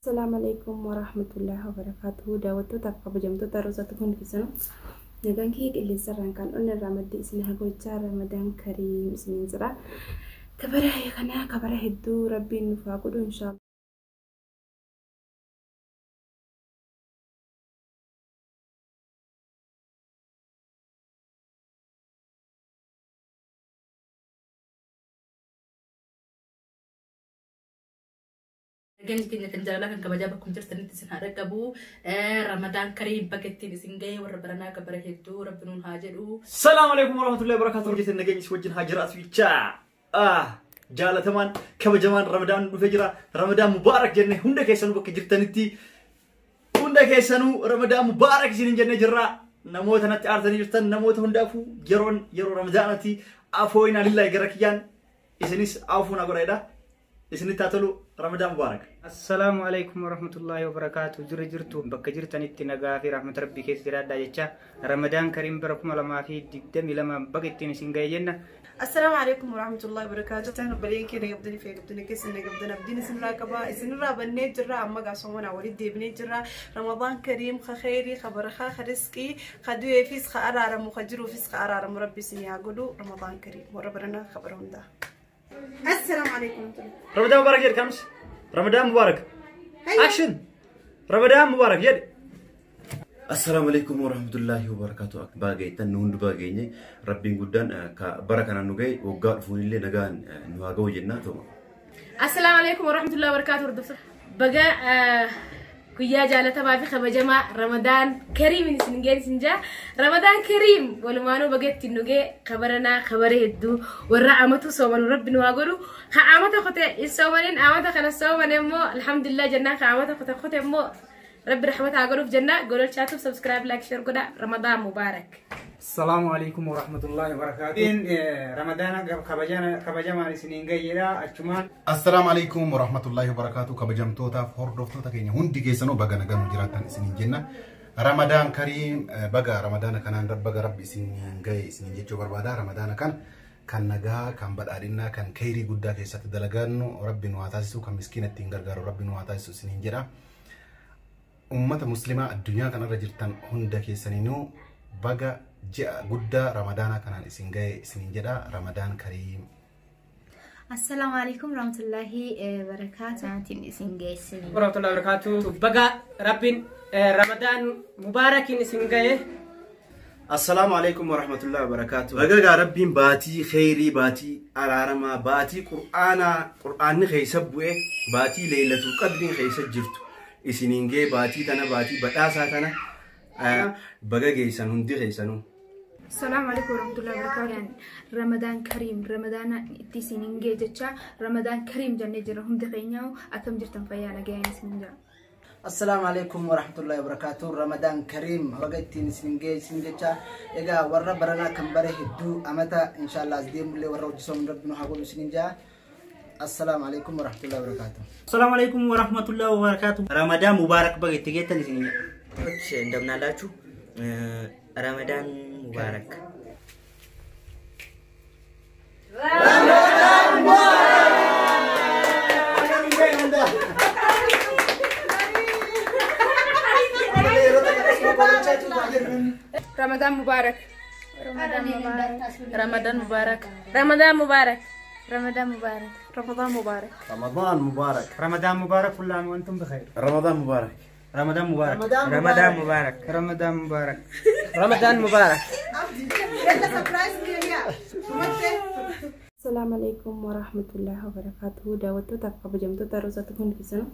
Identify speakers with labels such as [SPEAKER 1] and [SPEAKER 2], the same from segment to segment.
[SPEAKER 1] Assalaamu alaikum warahmatullahi wabarakatuh. Daawwattootaaf kabajamtoota Roozaa hundi keessanuu nagaan kiyya qilleensarraan kan onni irraa madde isin hagochaa Ramadaan Kariim isiniin jira. Kabara kana kabara hedduu Rabbiin nuuf haa godhu inshaallah.
[SPEAKER 2] Nageenyi keenya kan jaalalaa kan kabajaa bakkuma jirtanitti isin haa dhaqqabu. Ramadaan Kariim bakka ittiin isin ga'e warra baranaa akka bara hedduu Rabbi nuun haa jedhu.
[SPEAKER 3] Salaamu alaikum warahmatullahi wabarakatuh. Hojjetan nageenyi si wajjin haa jiraatu jechaa. Jaalatamaan kabajamaan Ramadaan dhufee jira. Ramadaan Mubaarak jenne hunda keessanuu bakka jirtanitti hunda keessanuu Ramadaan Mubaarak isiniin jennee jirra. Namoota natti aartanii jirtan namoota hundaafuu yeroon yeroo Ramadaanati afooyinaa lillahi gara kiyyaan isinis afuuna godhadha. Isinitti haa tolu, Ramadaan Mubaarak.
[SPEAKER 4] Assalaamu alaikum warahmatullahi wabarakaatu. Jirra jirtu, bakka jirtanitti nagaa fi rahmata Rabbii keessa jiraadhaa jecha, Ramadaan Kariim bara 2022 baga ittiin isin ga'e jenna.
[SPEAKER 5] Assalaamu alaikum warahmatullahi wabarakatuh. Tan obboleen keenya qabdanii fi qabdanii keessa na qabdan abdiin isinirraa qaba. Isinirraa bannee jirra, amma gaasomana walitti deebinee jirra. Ramadaan Kariim ka khayrii, ka barakaa, ka rizqii, ka du'eefis ka araaramu, ka jiruufis ka araaramu Rabbi isin haa godhu. Ramadaan Kariim warra baranaa ka bara hundaa. Assalaamu alaikum warahmatullahi.
[SPEAKER 3] Ramadaan Mubaarak jedhe kamis. Ramadaan Mubaarak. Action. Ramadaan Mubaarak jedhe.
[SPEAKER 6] Assalaamu alaikum warahmatullahi wabarakatuh. Baga geettan, nu hundi baga geenye. Rabbiin guddaan ka bara kana nu ga'e waggaa dhufuun illee nagaan nu haa ga'u jennaa ta'u.
[SPEAKER 7] Assalaamu alaikum warahmatullahi wabarakatuh. Hordoftoota, baga guyyaa jaalatamaa fi kabajamaa Ramadaan Kariim isin ga'e isin jaa. Ramadaan Kariim walumaanuu baga ittiin nu ga'e, kabaranaa kabara hedduu warra amatu soomanu Rabbi nu haa godhu. Ka amata kote hin soomanin, amata kana sooman immoo alhamdulillah jennaan, ka amata kote kote immoo Rabbi rahmata haa godhuuf jenna. Gololchaatuuf subscribe, like, share godha. Ramadaan Mubaarak.
[SPEAKER 4] Assalaamu alaikum warahmatullahi wabarakatuh. Ramadaana kabajamaan isiniin ga'eedha achumaan.
[SPEAKER 8] Assalaamu alaikum warahmatullahi wabarakatuh. Kabajamtootaaf hordoftoota keenya hundi keessanuu baga nagaan nu jiraattan isiniin jenna. Ramadaan Kariim, baga Ramadaana kanaan baga Rabbi isiniin ga'e isiniin jechuu barbaada. Ramadaana kan kan nagaa, kan badhaadhinnaa, kan khayrii guddaa keessatti dalagannu Rabbi nu haa taasisu, kan miskiina ittiin gargaaru Rabbi nu haa taasisu isiniin jedha. Uummata muslimaa addunyaa kanarra jirtan hunda keessaniinuu baga ji'a guddaa Ramadaana kanaan isin ga'e isiniin jedha. Ramadaan Kariim.
[SPEAKER 9] Assalaamu alaikum warahmatullahi wabarakatuh. Naatiin isin geesse.
[SPEAKER 10] Warahmatullahi wabarakatuh. Baga Rabbiin Ramadaan Mubaarakiin isin ga'e.
[SPEAKER 6] Assalaamu alaikum warahmatullahi wabarakatuh. Baga gaa Rabbiin baatii kheyrii, baatii araaramaa, baatii Qur'aanaa, Qur'aanni keessa bu'e, baatii Leeylatul Qadriin keessa jirtu isiniin ga'e, baatii tana, baatii badhaasaa tana baga geessan hundi keessanuu.
[SPEAKER 11] Assalaamu alaikum warahmatullahi wabarakatuh.
[SPEAKER 9] Ramadaan Kariim, Ramadaana itti isiniin ga'e jecha Ramadaan Kariim jennee jira hundi keenya. Akkam jirtan, fayyaa nagayaan isin jira.
[SPEAKER 12] Assalaamu alaikum warahmatullahi wabarakatuh. Ramadaan Kariim baga ittiin isin ga'e isin jecha. Egaa warra baranaa kan bare hedduu amata inshallah as deemullee warra hojii Rabbi nu haa godhu isinin jaa. Assalaamu alaikum warahmatullahi wabarakatuh.
[SPEAKER 13] Assalaamu alaikum warahmatullahi wabarakatuh.
[SPEAKER 14] Ramadaan Mubaarak, baga itti geettan isin jedha.
[SPEAKER 15] እንደምን አላችሁ? ረመዳን ሙባረክ።
[SPEAKER 3] Ramadaan Mubaarak.
[SPEAKER 11] Ramadaan Mubaarak.
[SPEAKER 7] Ramadaan Mubaarak. Ramadaan Mubaarak.
[SPEAKER 9] Ramadaan Mubaarak.
[SPEAKER 5] Ramadaan Mubaarak.
[SPEAKER 6] Ramadaan Mubaarak.
[SPEAKER 4] Ramadaan Mubaarak, kullu aam wa antum bikhair.
[SPEAKER 6] Ramadaan Mubaarak.
[SPEAKER 14] Ramadaan Mubaarak.
[SPEAKER 15] Ramadaan Mubaarak.
[SPEAKER 4] Ramadaan Mubaarak.
[SPEAKER 10] Ramadaan Mubaarak.
[SPEAKER 5] Yalla, surprise kiyya. Dhumatte.
[SPEAKER 1] Assalaamu alaikum warahmatullahi wabarakatuh. Daawwattootaaf kabajamtoota Roozaa hundi keessanuu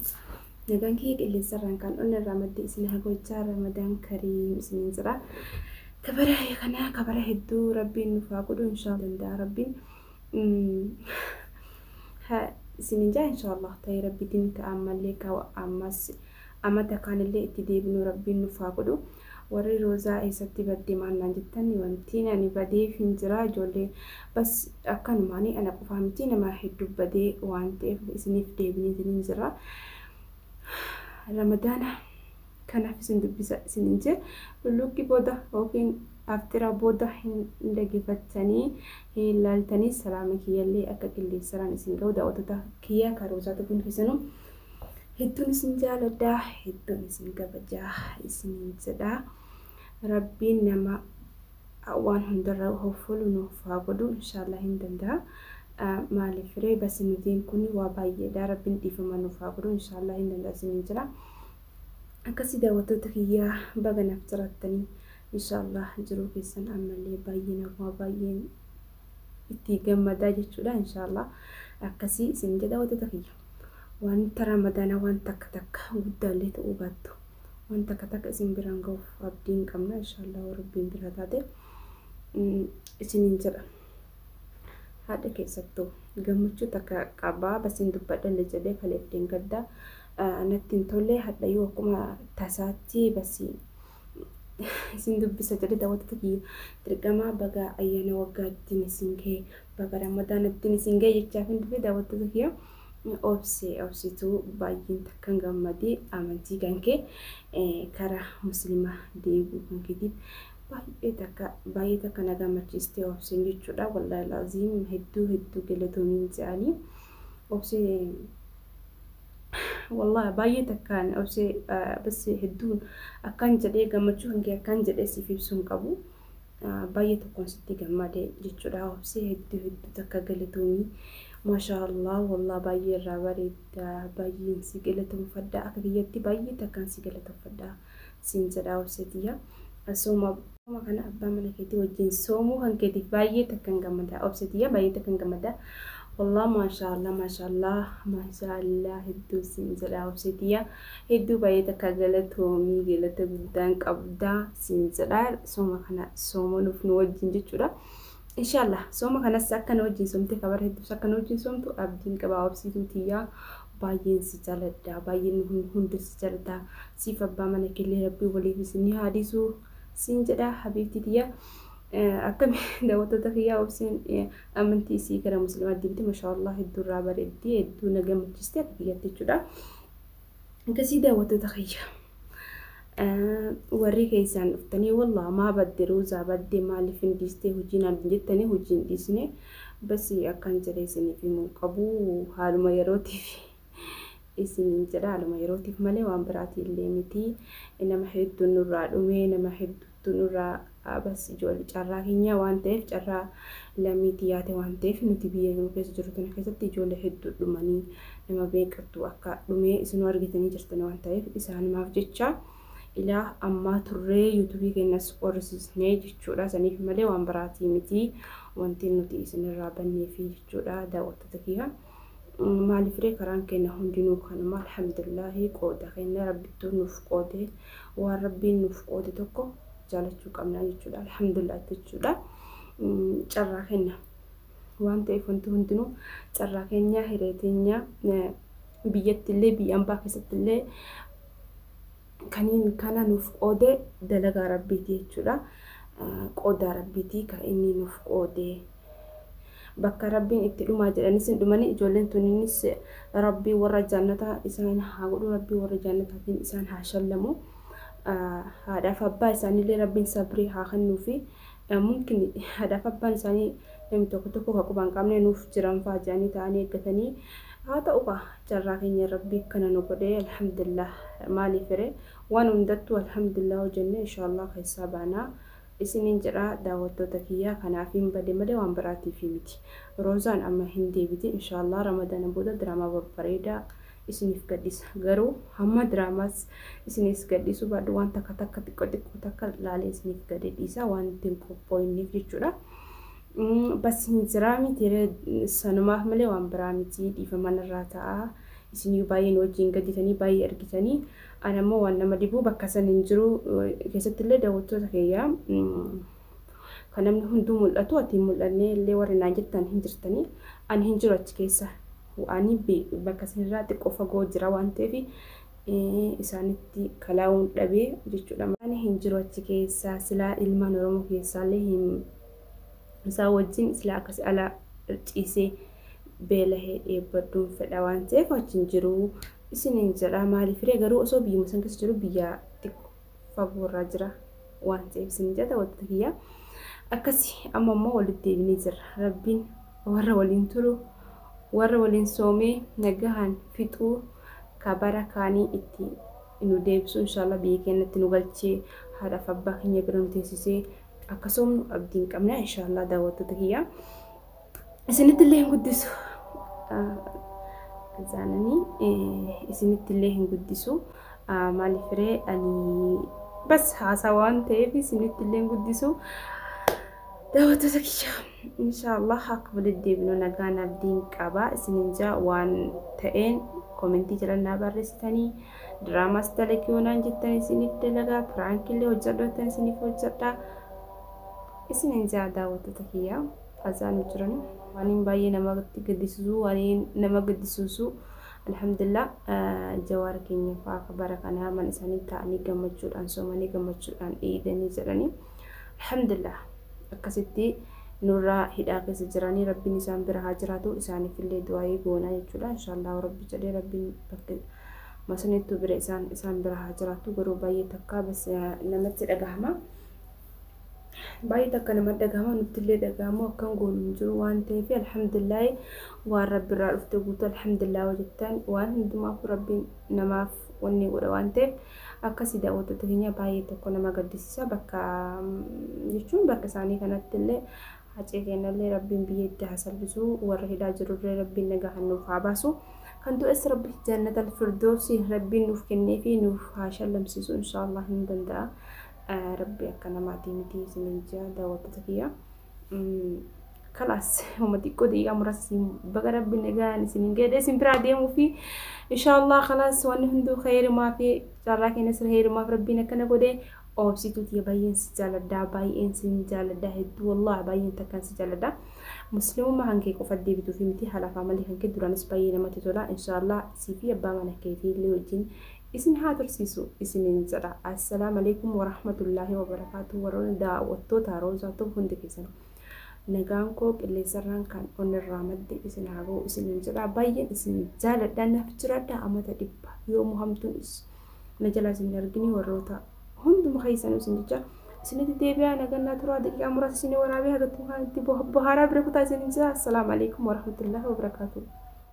[SPEAKER 1] nagaan kiyya qilleensarraan kan onni irraa madde isin hagochaa Ramadaan Kariim isiniin jira. Kabara kana kabara hedduu Rabbiin nuuf haa godhu inshaallah danda'a Rabbiin. Isiniin jaa inshaallah ta'ee Rabbiitiin ka ammallee ka ammas amata kaanillee itti deebinu Rabbiin nuuf haa godhu. Warri Roozaa eessatti badde maannaan jettan, wanti ani badeef hin jira ijoollee, bas akkanumaanii ana qofaa miti, nama hedduu badee waan ta'eef isiniif deebinee isiniin jira. Ramadaana kanaaf isin dubbisa isiniin jee lulluqqi booda yookiin aftira booda hin dhaggeeffattanii hin ilaaltanii, salaama kiyyallee akka qilleensaraan isin ga'u daawwattoota kiyya karoosaa tokkoon keessanuu. Hedduun isin jaaladha, hedduun isin kabajaa isiniin jedha. Rabbiin nama waan hundarra hoffolu nuuf haa godhu inshaallah hin danda'a. Maaliif ree basi nutiin kun waa baay'eedha. Rabbiin dhiifama nuuf haa godhu inshaallah hin danda'a isiniin jira. Akkasii daawwattoota kiyyaa baga naaf jiraattanii inshaallah jiruu keessan ammallee baay'ee namaa baay'een itti gammadaa jechuudha inshaallah. Akkasii isin jedha daawwattoota kiyya. Wanta Ramadaana waan takka takka guddaallee ta'uu baattu waan takka takka isin biraan ga'uuf abdiin qabna inshaallah Rabbiin bira taate isiniin jedha. Haadha keessattuu gammachuu takka qabaa basiin dubbadhalle jedhee kaleef deenggaddaa natti hin tolle hadhayyuu akkuma tasaatti basii isin dubbisa jedhe daawwattoota kiyya dirqamaa baga ayyaana waggaattiin isin ga'e baga ramadaanattiin isin ga'e jechaaf hin dhufe daawwattoota kiyya. Obsee obsituu baay'een takkan gammadee amantii kan kee karaa musliimaa deebi'uu kan keetiif baay'ee takka na gammachiistee obseen jechuudha. Wallaahi laaziim hedduu hedduu galatoomiin jedhanii obsee wallaahi baay'ee takkaan obsee bas hedduun akkaan jedhee gammachuu kan kee akkaan jedhee siif ibsuu hin qabu. Baay'ee tokkoon sitti gammade jechuudha. Obsee hedduu hedduu takka galatoomii. Maashaallah wallah baay'ee irraa bareeda baay'een si galatoomfadha akka kiyyatti baay'ee takkaan si galatoomfadha siin jedha obseetiyya. Sooma kana abbaa mana keetii wajjin soomuu kan keetiif baay'ee takkaan gammada obseetiyya baay'ee takkaan gammada. Wallah maashaallah maashaallah maashaallah hedduu siin jedha obseetiyya hedduu baay'ee takka galatoomii galata guddaan qabdaa siin jedha sooma kana soomanuuf nu wajjin jechuudha. Inshallah sooma kanas akka na wajjin soomte kabara hedduus akka na wajjin soomtu abdiin qabaa obsituu tiyyaa baay'een si jaaladha baay'een hundi si jaaladha siif abbaa mana keellee rabbii waliif isin haadhisu siin jedha habiibti tiyyaa. Akkami daawwattoota kiyyaa obsiin amantii isii gara musliimaa deemte maashaallah hedduu irraa bareeddi hedduu na gammachiiste akka kiyyaatti jechuudha. Akkasii daawwattoota kiyyaa. Warri keessaan dhuftanii wallah maa badde roozaa badde maaliif hin dhiistee hojii naan jettanii hojii hin dhiisne basi akkan jedhee isiniif himuu qabu haaluma yerootiif isiniin jedha haaluma yerootiif malee waan biraatii illee miti nama hedduun nurraa dhume nama hedduutu nurraa bas ijoollee carraa keenya waan ta'eef carraa lammiitii yaate waan ta'eef nuti biyya nu keessa jiru kana keessatti ijoollee hedduu dhumanii nama beekattu akka dhumee isinuu argitanii jirtan waan ta'eef isaanumaaf jecha. Ilaa ammaa turree yuutuubii keenyas qorrisiisnee jechuudha. Saniif malee waan biraatii miti wanti nuti isinirraa banneefi jechuudha daawwattoota kiyya. Maaliif ree karaan keenya hundinuu kanuma alhamdulillaahi qooda keenya rabbittuu nuuf qoode waan rabbiin nuuf qoode tokko jaalachuu qabna jechuudha. Alhamdulillah jechuudha. Carraa keenya waan ta'eef wanti hundinuu carraa keenya hiree teenya biyyattillee biyya ambaa keessattillee kaniin kana nuuf qoode dalagaa rabbiiti jechuudha. Qooda rabbiiti kan inni nuuf qoode. Bakka rabbiin itti dhumaa jedhanis hin dhumanii ijoolleen tuniinis rabbii warra jannataa isaan haa godhu rabbii warra jannataatiin isaan haa shallamu. Haadhaaf abbaa isaaniillee rabbiin sabrii haa kennuufi mumkin haadhaaf abbaan isaanii namni tokko tokko kan quba hin qabne nuuf jiran fa'aa jedhanii ta'anii eeggatanii haa ta'u kaa carraa keenya rabbii kana nu godhee alhamdulillah maaliif ree waan hundattuu alhamdulillah hojjenne inshaallah keessaa baanaa isiniin jedha daawwattoota kiyyaa kanaaf hin bade malee waan biraatiif miti. Roozaan amma hin deebite inshaallah ramadaana booda diraamaa babbareedaa isiniif gadhiisa. Garuu hamma diraamaas isiniif gadhiisu baadhu waan takka takka xiqqoo xiqqoo takka laalee isiniif gadi dhiisa waan ittiin qophoofneef jechuudha. Bas hin jiraa miti sanumaaf malee waan biraa miti dhiifaman irraa ta'a. Isinii baay'een wajjin gadditanii baay'ee argitanii ana immoo waan nama dhibuu bakka san hin jiru keessattillee daawwattoota kiyyaa kan namni hunduu mul'atu ati hin mul'anne illee warri naan jettan hin jirtanii ani hin jiru achi keessa ani bakka sanirraa xiqqoo fagoo jira waan ta'eef isaanitti kalaa'uun dhabee jechuudha. Ani hin jiru achi keessa silaa ilmaan Oromoo keessaallee hin isaan wajjin silaa akkas ala ciisee beelahee dheebbadhuun fedha waan ta'eef achi hin jiru isiniin jedha. Maaliif ree garuu osoo biyyuma san keessa jiru biyya xiqqoo fagoorraa jira waan ta'eef isin jedha wantoota kiyya. Akkasi amma immoo walitti deebinee jirra. Rabbiin warra waliin turu warra waliin soomee nagahaan fixuu Ka bara kaanii itti nu deebisu inshallah biyya keenyatti nu galchee haadhaaf abbaa keenya bira nu teessisee akka soomnu abdiin qabna inshallah daawwattoota kiyya. Isinitti illee hin guddisu. Zaananii isinitti illee hin guddisu. Maaliif ree ani bas haasaa waan ta'eef isinitti illee hin guddisu. Daawwattoota kiyya inshallah akka walitti deebinu nagaan abdiin qaba isinin jaa waan ta'een komentii jalannaa barreessitanii diraamaas dalagii yoonaan jettan isiniif dalagaa piraankillee hojjedhu jettan isiniif hojjedha isinin jaa daawwattoota kiyya azaan jiran waan baay'ee namatti gaddisiisu waan nama gaddisiisu alhamdulillah jawaara keenya fa'aa bara kanaa mana isaanii taa'anii gammachuudhaan soomanii gammachuudhaan dhiidanii jedhanii alhamdulillah akkasitti nurraa hidhaa keessa jiranii rabbiin isaan bira haa jiraatu isaaniif illee du'aayii goonaa jechuudha inshaallah rabbi jedhee rabbiin bakka masanittuu bira isaan bira haa jiraatu garuu baay'ee takka bas namatti dhagahama. Baay'ee takka nama dhagahama nutti illee dhagahamu akkan goonu hin jiru waan ta'eef alhamdulillah waan rabbi irraa dhufte guutuu alhamdulillah jettan waan hundumaaf rabbiin namaaf wanni godha waan ta'eef akkasii daawwattoota keenya baay'ee tokko nama gaddisiisa bakka jechuun bakka isaanii kanatti illee hacee kennallee rabbiin biyya itti haa salphisu warra hidhaa jirurree rabbiin nagaa nuuf haa baasu kan du'es rabbi jannatal firdoosi rabbiin nuuf kennee fi nuuf haa shallamsiisu inshaallah hin danda'a rabbi akka namaatii miti isiniin jira daawwattoota kiyya. Kalaas homa xiqqoo daqiiqaa muraasa baga rabbi nagaan isiniin geedhe isin biraa deemuu fi inshaallah kalaas wanni hunduu khayrumaa fi carraa keenya sirra heerumaaf rabbiin akkana godhe oobsituu tiyya baay'een si jaaladha baay'een si jaaladha hedduu wallahi baay'een takkaan si jaaladha muslimummaa kan kee qofa deebituu fi miti halaafaa malee kan kee duraanis baay'ee namatti tola inshaallah sii fi abbaa mana keetii illee wajjin isin haa tursiisu isiniin jedha assalaamu alaikum warahmatullaahi wabarakaatu warroonni daawwattoota roozaatu hundi keessan nagaan koo qilleensarraan kan onnirraa madde isin haa ga'u isiniin jedha baay'een isin jaaladha naaf jiraadha amata dhibba yoomuu hamtuun na jalaa isin argini warroota hunduma keessanuu isin jecha isinitti deebi'aa nagannaa turaa daqiiqaa muraasa isin waraabee hagattuu kan itti bohaaraa bira kutaa isin jira assalaamu alaikum warahmatullaahi wabarakaatu.